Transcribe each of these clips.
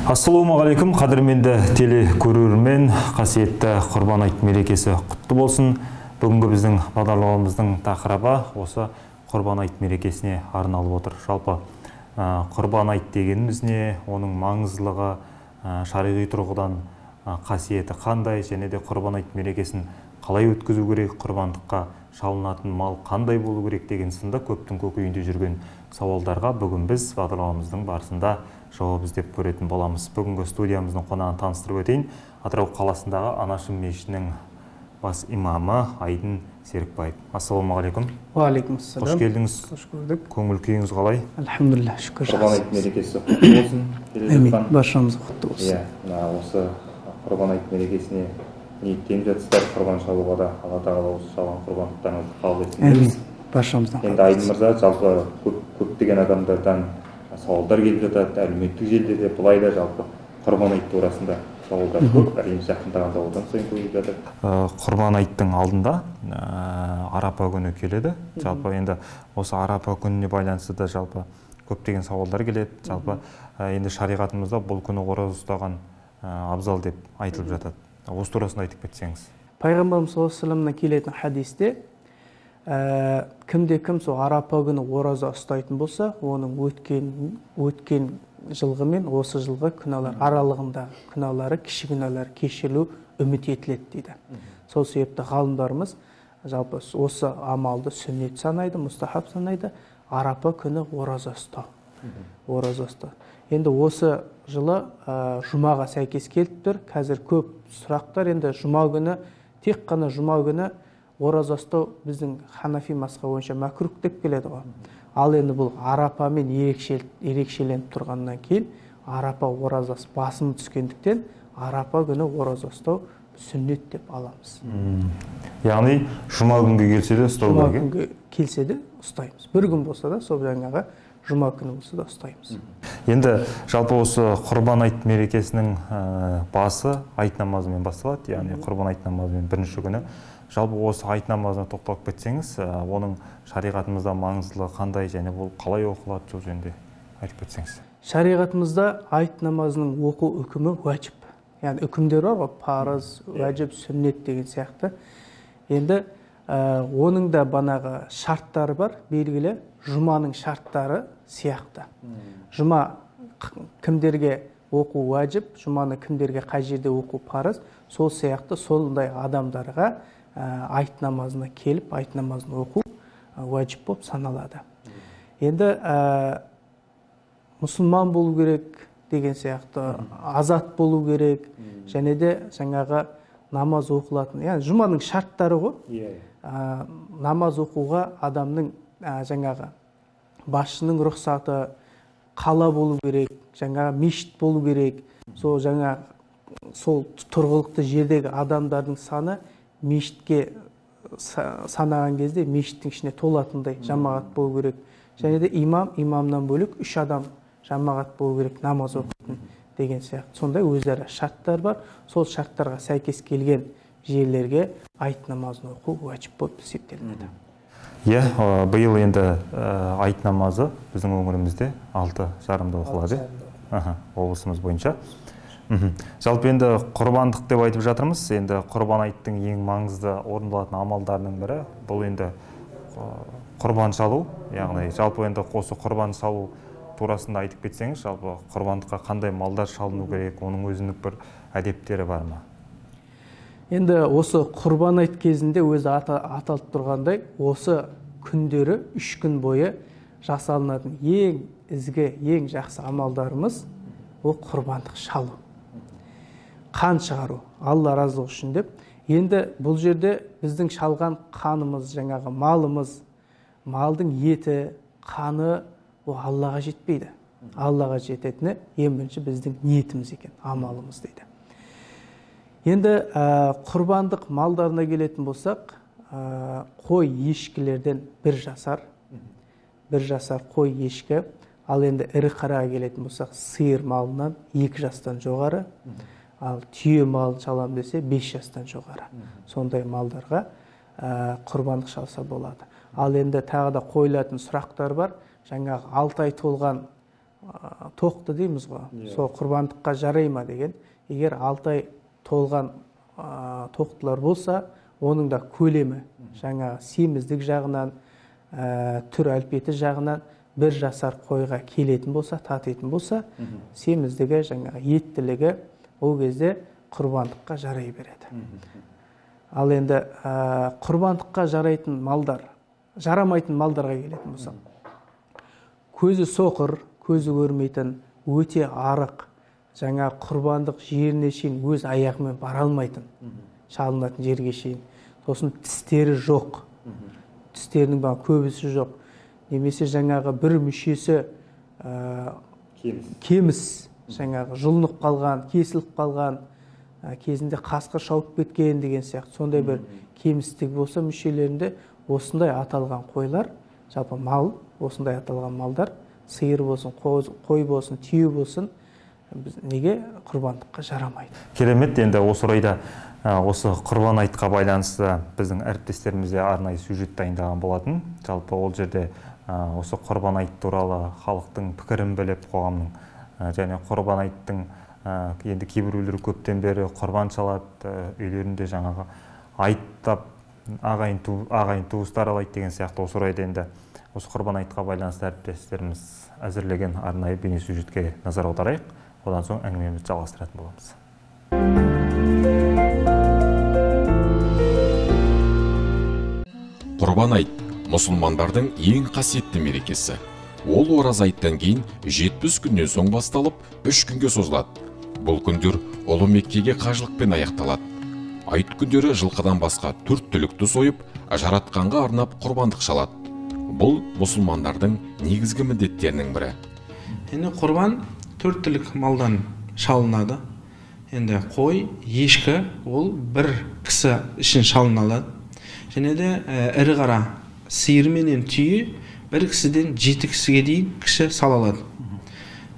Ассалаумағалейкум, қадірменді телекөрермен, қасиетті Құрбан айт мерекесі құтты болсын. Бүгінгі біздің бағдарламамыздың тақырыбы осы Құрбан айт мерекесіне арналып отыр. Жалпы Құрбан айт дегеніміз не, оның маңыздылығы, шариғи тұрғыдан қасиеті қандай, және де Құрбан айт мерекесін қалай өткізу керек, құрбандыққа шалынатын мал қандай болу керек деген сынды көптің көкейінде жүрген сауалдарға бүгін біз бағдарламамыздың барысында жауап іздеп көретін боламыз. Бүгінгі студиямыздың қонағын таныстырып өтейін. Атырау қаласындағы Анашым мешітінің бас имамы Айдын Серікбаев. Ассалаумағалейкум. Уағалейкумассалам. Қош келдіңіз. Қош көрдік. Көңіл күйіңіз қалай? Альхамдулилля, шүкір. Құрбан айт мерекесі құтты болсын. Әмин. Баршамызға құтты болсын. Иә, мына осы Құрбан айт мерекесіне ниеттеніп жатсыздар, құрбан шалуға да Алла тағала осы шалған құрбандықтарыңызды қабыл етсін. Әмин. Баршамыздан. Енді Айдын мырза, жалпы көптеген адамдардан сауалдар келіп жатады, әлеуметтік желіде былай да жалпы Құрбан айт турасында сауалдар көп, әрине жақындағанда одан сайын көбейіп жатыр. Құрбан айттың алдында Арапа күні келеді. Жалпы енді осы Арапа күніне байланысты да жалпы көптеген сауалдар келеді. Жалпы енді шариғатымызда бұл күні ораза ұстаған абзал деп айтылып жатады. Осы турасында айтып кетсеңіз. Пайғамбарымыз саллаллаху алейхи вассаламнан келетін хадисте кімде кім сол Арапа күні ораза ұстайтын болса, оның өткен жылғы мен осы жылғы күнәлар аралығында күнәлары, кіші күнәлар кешірілу үміт етіледі дейді. Сол себепті ғалымдарымыз жалпы осы амалды сүннет санайды, мұстахаб санайды, Арапа күні ораза ұстау. Ораза ұстау. Енді осы жылы жұмаға сәйкес келіп тұр. Қазір көп сұрақтар енді жұма күні, тек қана жұма күні ораза ұстау біздің ханафи мазхабы бойынша мәкрух деп келеді ғой. Ал енді бұл Арапамен ерекшеленіп тұрғаннан кейін Арапа оразасы басым түскендіктен Арапа күні ораза ұстау сүннет деп аламыз. Яғни жұма күнге келсе де ұстау керек. Жұма күнге келсе де ұстаймыз. Бір күн болса да, сол жаңағы жұма күні болса да ұстаймыз. Енді жалпы осы Құрбан айт мерекесінің басы айт намазымен басталады, яғни Құрбан айт намазымен бірінші күні. Жалпы осы айт намазына тоқталып кетсеңіз, оның шариғатымызда маңыздылығы қандай және бұл қалай оқылады, сол жөнінде айтып кетсеңіз. Шариғатымызда айт намазының оқу үкімі уәжіп. Яғни үкімдер бар ғой, парыз, уәжіп, сүннет деген сияқты. Енді оның да банағы шарттары бар, белгілі жұманың шарттары сияқты. Жұма кімдерге оқу уәжіп, жұманы кімдерге қай жерде оқу парыз, сол сияқты сондай адамдарға айт намазына келіп, айт намазын оқу уәжіп болып саналады. Енді мұсылман болу керек деген сияқты, азат болу керек, және де жаңағы намаз оқылатын, яғни жұманың шарттары ғой. Намаз оқуға адамның жаңағы басшының рұқсаты, қала болу керек, жаңағы мешіт болу керек, сол жаңа сол тұрғылықты жердегі адамдардың саны мешітке санаған кезде мешіттің ішіне толатындай жамағат болу керек. Және де имам, имамнан бөлек 3 адам жамағат болу керек намаз оқитын деген сияқты. Сондай өзара шарттар бар. Сол шарттарға сәйкес келген жерлерге айт намазын оқу уәжіп болып есептелінеді. Иә, биыл енді айт намазы біздің өңірімізде 6:30-да оқылады. Облысымыз бойынша. Жалпы енді құрбандық деп айтып жатырмыз. Енді құрбан айттың ең маңызды орындалатын амалдарының бірі бұл енді құрбан шалу. Яғни жалпы енді осы құрбан шалу турасында айтып кетсеңіз, жалпы құрбандыққа қандай малдар шалыну керек, оның өзіндік бір әдептері бар ма? Енді осы құрбан айт кезінде өзі аталып тұрғандай, осы күндері 3 күн бойы жасалынатын ең ізгі, ең жақсы амалдарымыз ол құрбандық шалу. Қан шығару, Алла разылығы үшін деп. Енді бұл жерде біздің шалған қанымыз, жаңағы малымыз, малдың еті, қаны ол Аллаға жетпейді. Аллаға жететіні ең бірінші біздің ниетіміз екен, амалымыз дейді. Енді құрбандық малдарына келетін болсақ, қой ешкілерден 1 жасар, 1 жасар қой ешкі, ал енді ірі қараға келетін болсақ, сиыр малынан 2 жастан жоғары, ал түйе малын шалам десе 5 жастан жоғары. Сондай малдарға құрбандық шалса болады. Ал енді тағы да қойылатын сұрақтар бар. Жаңағы 6 ай толған тоқты дейміз ғой, сол құрбандыққа жарай ма деген. Егер 6 ай толған тоқтылар болса, оның да көлемі жаңа семіздік жағынан, түр әлпеті жағынан 1 жасар қойға келетін болса, татитын болса, семіздігі, жаңа еттілігі ол кезде құрбандыққа жарай береді. Ал енді құрбандыққа жарайтын малдар, жарамайтын малдарға келетін болсақ, көзі соқыр, көзі көрмейтін, өте арық, жаңа құрбандық жеріне шейін өз аяғымен бара алмайтын, шалынатын жерге шейін, сосын тістері жоқ, тістерінің көбісі жоқ, немесе жаңағы бір мүшесі кеміс, жаңағы жұлынып қалған, кесіліп қалған, кезінде қасқыр шауып кеткен деген сияқты сондай бір кемістік болса мүшелерінде, осындай аталған қойлар, жалпы мал, осындай аталған малдар, сиыр болсын, қой болсын, түйе болсын, біз неге құрбандыққа жарамайды. Керемет. Енді осы орайда осы құрбан айтқа байланысты біздің әріптестеріміз де арнайы сюжет дайындаған болатын. Жалпы ол жерде осы құрбан айт туралы халықтың пікірін біліп, қоғамның және құрбан айттың енді кейбіреулері көптен бері құрбан шалады, үйлерінде жаңағы айттап ағайын туыстар алайды деген сияқты. Осы орайда енді осы құрбан айтқа байланысты әріптестеріміз әзірлеген арнайы бейнесюжетке назар аударайық. Одан соң әңгімемізді жалғастыратын боламыз. Құрбан айт мұсылмандардың ең қасиетті мерекесі. Ол ораза айттан кейін 70 күннен соң басталып, 3 күнге созылады. Бұл күндер ұлы Меккеге қажылықпен аяқталады. Айт күндері жылқыдан басқа 4 түлікті сойып, жаратқанға арнап құрбандық шалады. Бұл мұсылмандардың негізгі міндеттерінің бірі. Енді құрбан 4 түлік малдан шалынады. Енді қой, ешкі, ол бір кісі үшін шалынады. Және де ірі қара сиыр менен түйе бір кісіден 7 кісіге дейін кіші сала алады.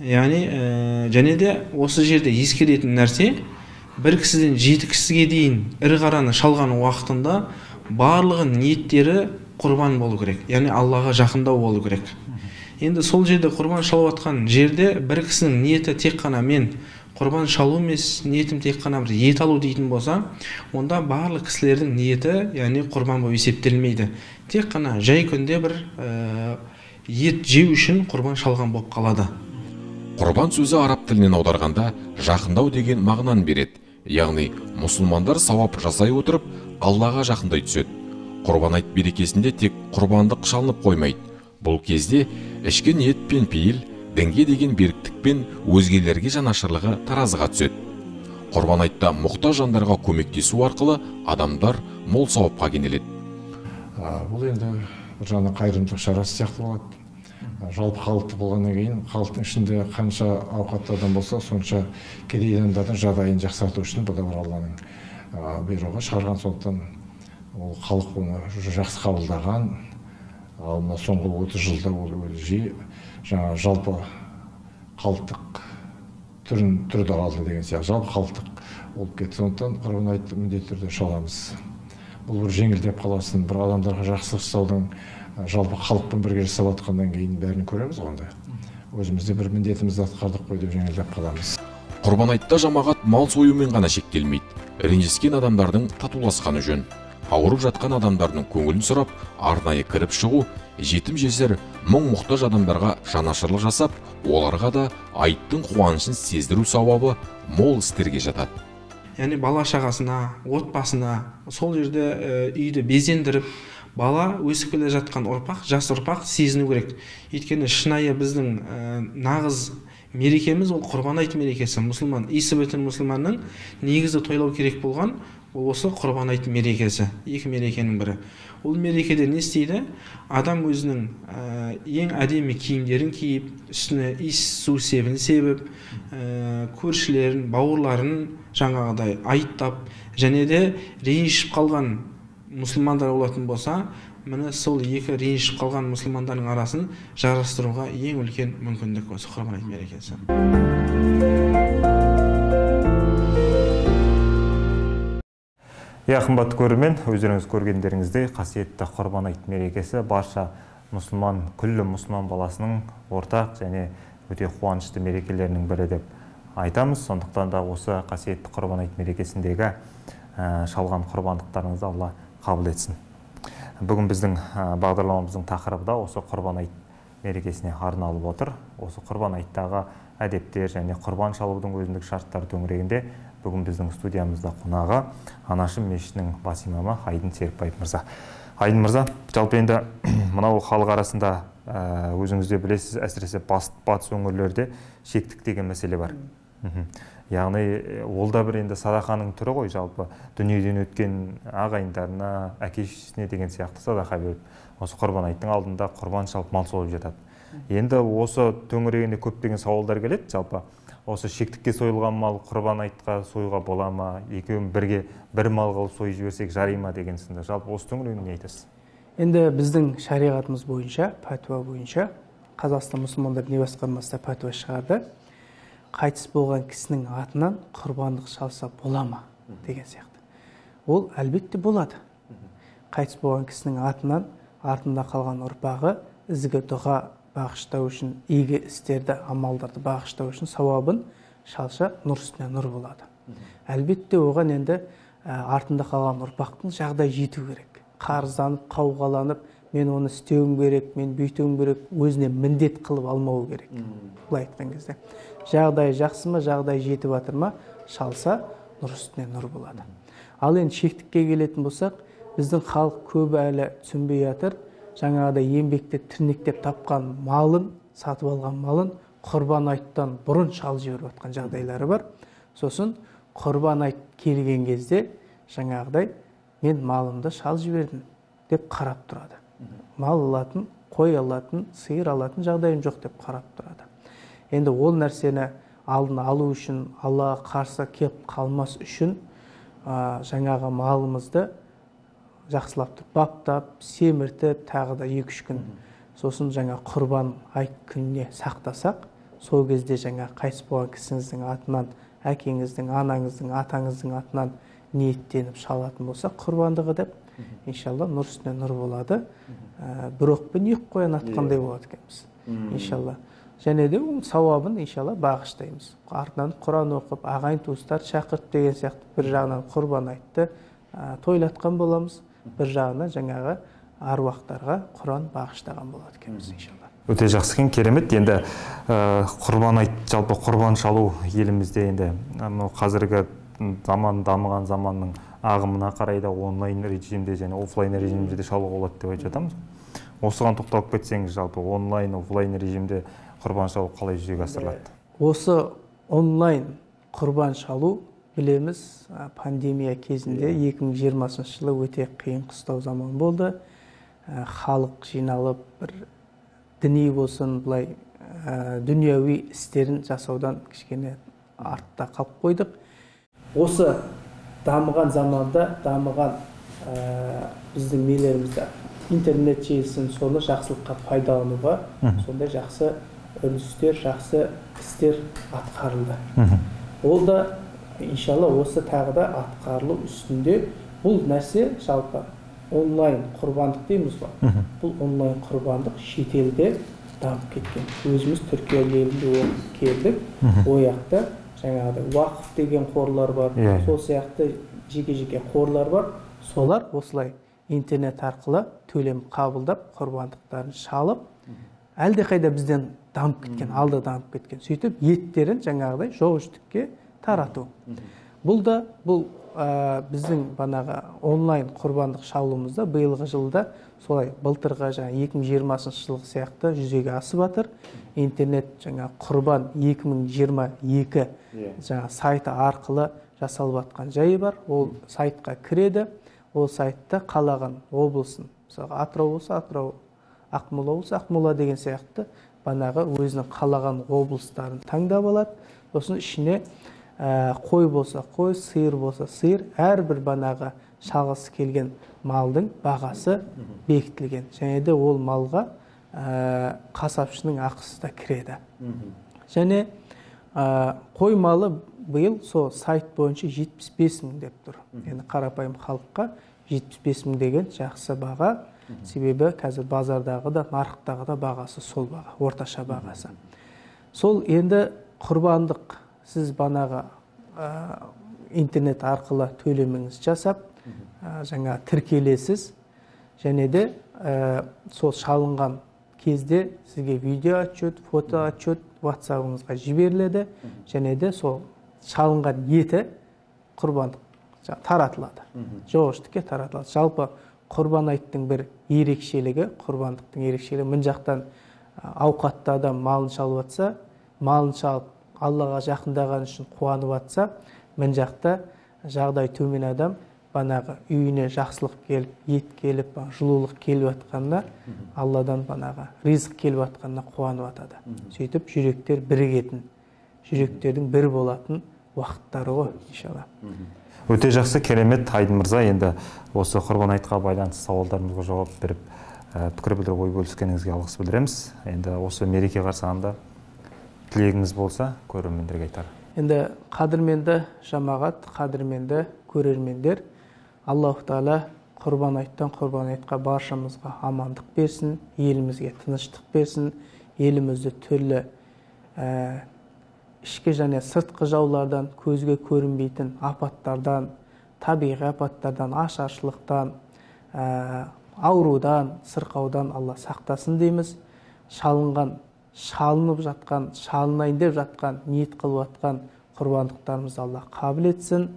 Яғни, және де осы жерде ескеретін нәрсе, бір кісіден 7 кісіге дейін ірі қараны шалған уақытында барлығын ниеттері құрбан болу керек, яғни Аллаға жақындау болу керек. Енді сол жерде құрбан шалып жатқан жерде бір кісінің ниеті тек қана мен құрбан шалу емес, ниетім тек қана бір ет алу дейтін болса, онда барлық кісілердің ниеті, яғни құрбан болып есептелмейді. Тек қана жай күнде бір ет жеу үшін құрбан шалған болып қалады. Құрбан сөзі араб тілінен аударғанда жақындау деген мағынаны береді. Яғни мұсылмандар сауап жасай отырып Аллаға жақындай түседі. Құрбан айт мерекесінде тек құрбандық шалынып қоймайды. Бұл кезде ішкі ниет пен пейіл, дінге деген беріктік пен өзгелерге жанашырлығы таразыға түседі. Құрбан айтта мұқтаж жандарға көмектесу арқылы адамдар мол сауапқа кенеледі. Бұл енді бір жағынан қайырымдылық шарасы сияқты болады. Жалпы халықты болғаннан кейін халықтың ішінде қанша ауқатты адам болса, сонша кедей адамдардың жағдайын жақсарту үшін бұл да бір Алланың бұйрығы шығарған, сондықтан ол халық оны жақсы қабылдаған. Ал мына соңғы 30 жылда ол жиі жаңа жалпы халықтық түрді алды деген сияқты, жалпы халықтық болып кетті. Сондықтан құрбан айтты міндетті түрде шаламыз. Бұл бір жеңілдеп қаласын, бір адамдарға жақсылық жасаудың, жалпы халықпен бірге жасап жатқаннан кейін бәрін көреміз ғой онда. Өзіміз де бір міндетімізді атқардық қой деп жеңілдеп қаламыз. Құрбан айтта жамағат мал союмен ғана шектелмейді. Ренжіскен адамдардың татуласқаны жөн. Ауырып жатқан адамдардың көңілін сұрап, арнайы кіріп шығу, жетім жесір мұң мұқтаж адамдарға жанашырлық жасап, оларға да айттың қуанышын сездіру сауабы мол істерге жатады. Яғни бала шағасына, отбасына, сол жерде үйді безендіріп, бала өсіп келе жатқан ұрпақ, жас ұрпақ сезіну керек. Өйткені шынайы біздің нағыз мерекеміз ол Құрбан айт мерекесі. Мұсылман, исі бүтін мұсылманның негізі тойлау керек болған осы Құрбан айт мерекесі, екі мерекенің бірі. Ол мерекеде не істейді? Адам өзінің ең әдемі киімдерін киіп, үстіне иіс су себін себіп, көршілерін, бауырларын жаңағыдай айттап, және де ренжіп қалған мұсылмандар болатын болса, міне сол екі ренжіп қалған мұсылмандардың арасын жарастыруға ең үлкен мүмкіндік осы Құрбан айт мерекесі. Иә, қымбатты көрермен, өздеріңіз көргендеріңіздей қасиетті Құрбан айт мерекесі барша мұсылман, күллі мұсылман баласының ортақ және өте қуанышты мерекелерінің бірі деп айтамыз. Сондықтан да осы қасиетті Құрбан айт мерекесіндегі шалған құрбандықтарыңызды Алла қабыл етсін. Бүгін біздің бағдарламамыздың тақырыбы да осы Құрбан айт мерекесіне арналып отыр. Осы Құрбан айттағы әдептер және құрбан шалудың өзіндік шарттары төңірегінде бүгін біздің студиямызда қонағы Анашым мешітінің бас имамы Айдын Серікбаев мырза. Айдын мырза, жалпы енді мынау халық арасында өзіңіз де білесіз, әсіресе батыс өңірлерде шектік деген мәселе бар. Яғни ол да бір енді садақаның түрі ғой, жалпы дүниеден өткен ағайындарына, әке шешесіне деген сияқты садақа беріп, осы Құрбан айттың алдында құрбан шалып мал сойып жатады. Енді осы төңірегінде көптеген сауалдар келеді, жалпы осы шектікке сойылған мал Құрбан айтқа союға бола ма, екеуін бірге бір мал қылып сойып жіберсек жарай ма деген сынды. Жалпы осы төңірегінде не айтасыз? Енді біздің шариғатымыз бойынша, пәтуа бойынша, Қазақстан мұсылмандар діни басқармасы пәтуа шығарды. Қайтыс болған кісінің атынан құрбандық шалса бола ма деген сияқты. Ол әлбетте болады. Қайтыс болған кісінің атынан артында қалған ұрпағы ізгі дұға бағыштау үшін, игі істерді, амалдарды бағыштау үшін сауабын шалса нұр үстіне нұр болады. Әлбетте оған енді артында қалған ұрпақтың жағдайы жету керек. Қарызданып, қауғаланып, мен оны істеуім керек, мен бүйтуім керек, өзіне міндет қылып алмау керек. Былай айтқан кезде. Жағдай жақсы ма, жағдай жетіп жатыр ма, шалса нұр үстіне нұр болады. Ал енді шектікке келетін болсақ, біздің халық көбі әлі түсінбей жатыр. Жаңағыдай еңбекте тірнектеп тапқан малын, сатып алған малын Құрбан айттан бұрын шалып жіберіп жатқан жағдайлары бар. Сосын Құрбан айт келген кезде жаңағыдай мен малымды шалып жібердім деп қарап тұрады. Мал алатын, қой алатын, сиыр алатын жағдайым жоқ деп қарап тұрады. Енді ол нәрсені алдын алу үшін, Аллаға қарсы кеп қалмас үшін жаңағы малымызды жақсылап баптап, семіртіп, тағы да 2-3 күн сосын жаңа Құрбан айт күніне сақтасақ, сол кезде жаңа қайтыс болған кісіңіздің атынан, әкеңіздің, анаңыздың, атаңыздың атынан ниеттеніп шалатын болсақ құрбандығы деп, иншалла нұр үстіне нұр болады. Бір оқпен екі қоян атқандай болады екенбіз, иншалла. Және де оның сауабын иншалла бағыштаймыз. Артынан Құран оқып, ағайын туыстар шақырт деген сияқты бір жағынан құрбан айтты тойлатқан боламыз, бір жағынан жаңағы аруақтарға Құран бағыштаған болады екенбіз, иншалла. Өте жақсы екен, керемет. Енді құрбан айт, жалпы құрбан шалу елімізде енді мынау қазіргі заман, дамыған заманның ағымына қарай да онлайн режимде және офлайн режимде де шалуға болады деп айтып жатамыз. Осыған тоқталып кетсеңіз, жалпы онлайн, офлайн режимде құрбан шалу қалай жүзеге асырылады? Осы онлайн құрбан шалу білеміз, пандемия кезінде 2020 жылы өте қиын қыстау заман болды. Халық жиналып бір діни болсын, былай дүнияуи істерін жасаудан кішкене артта қалып қойдық. Осы дамыған заманда, дамыған біздің милерімізде интернет желісін соны жақсылыққа пайдалануға сондай жақсы үрдістер, жақсы істер атқарылды. Ол да иншалла осы тағы да атқарылу үстінде. Бұл нәрсе жалпы онлайн құрбандық дейміз ғой. Бұл онлайн құрбандық шетелде дамып кеткен. Өзіміз Түркия елінде оқып келдік. О жақта жаңағыдай уақыф деген қорлар бар, сол сияқты жеке-жеке қорлар бар. Солар осылай интернет арқылы төлем қабылдап, құрбандықтарын шалып, әлдеқайда бізден дамып кеткен, алда дамып кеткен. Сөйтіп еттерін жаңағыдай жоқ-жітікке тарату. Бұл да бұл біздің банағы онлайн құрбандық шалуымызда биылғы жылда солай былтырғы жаңа 2020 жылғы сияқты жүзеге асып жатыр. Интернет жаңа құрбан 2022 жаңа сайты арқылы жасалып жатқан жайы бар. Ол сайтқа кіреді. Ол сайтта қалаған облысын, мысалға Атырау болса Атырау, Ақмола болса Ақмола деген сияқты банағы өзінің қалаған облыстарын таңдап алады. Сосын ішіне қой болса қой, сиыр болса сиыр, әрбір банағы шалғысы келген малдың бағасы бекітілген. Және де ол малға қасапшының ақысы да кіреді. Және қой малы биыл сол сайт бойынша 75 мың деп тұр. Енді қарапайым халыққа 75 мың деген жақсы баға. Себебі қазір базардағы да, нарықтағы да бағасы сол баға, орташа бағасы. Сол енді құрбандық сіз банағы интернет арқылы төлеміңіз жасап, жаңа тіркелесіз, және де сол шалынған кезде сізге видео отчет, фото отчет WhatsApp-ыңызға жіберіледі, және де сол шалынған еті құрбандық таратылады. Жоғыштықке таратылады. Жалпы құрбан айттың бір ерекшелігі, құрбандықтың ерекшелігі, мін жақтан ауқатты адам малын шалып атса, малын шалып Аллаға жақындаған үшін қуанып атса, мін жақта жағдай төмен адам банағы үйіне жақсылық келіп, ет келіп, жылулық келіп атқанына, Алладан банағы ризық келіп атқанына қуанып атады. Сөйтіп жүректер бірігетін, жүректердің бір болатын уақыттары ғой, иншалла. Өте жақсы, керемет, Айдын мырза, енді осы құрбан айтқа байланысты сауалдарымызға жауап беріп, пікір білдіріп ой бөліскеніңізге алғыс білдіреміз. Енді осы мереке қарсаңында тілегіңіз болса, көрермендерге айтар. Енді қадірменді жамағат, қадірменді көрермендер, Аллаху тағала құрбан айттан құрбан айтқа баршамызға амандық берсін, елімізге тыныштық берсін, елімізді түрлі ішкі және сыртқы жаулардан, көзге көрінбейтін апаттардан, табиғи апаттардан, ашаршылықтан, аурудан, сырқаудан Алла сақтасын дейміз. Шалынған, шалынып жатқан, шалынайын деп жатқан, ниет қылып жатқан құрбандықтарымызды Алла қабыл етсін.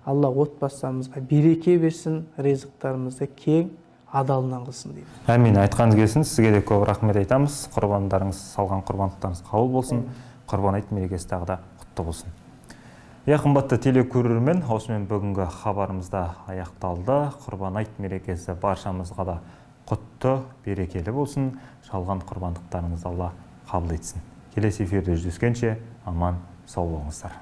Алла отбасымызға береке берсін, ризықтарымызды кең адалынан қылсын дейміз. Әмин, айтқаныңыз келсін. Сізге де көп рахмет айтамыз. Құрбандарыңыз, салған құрбандықтарыңыз қабыл болсын. Құрбан айт мерекесі тағы да құтты болсын. Иә, қымбатты телекөрермен, осымен бүгінгі хабарымыз да аяқталды. Құрбан айт мерекесі баршамызға да құтты, берекелі болсын. Шалған құрбандықтарыңызды Алла қабыл етсін. Келесі эфирде жүздескенше аман сау болыңыздар.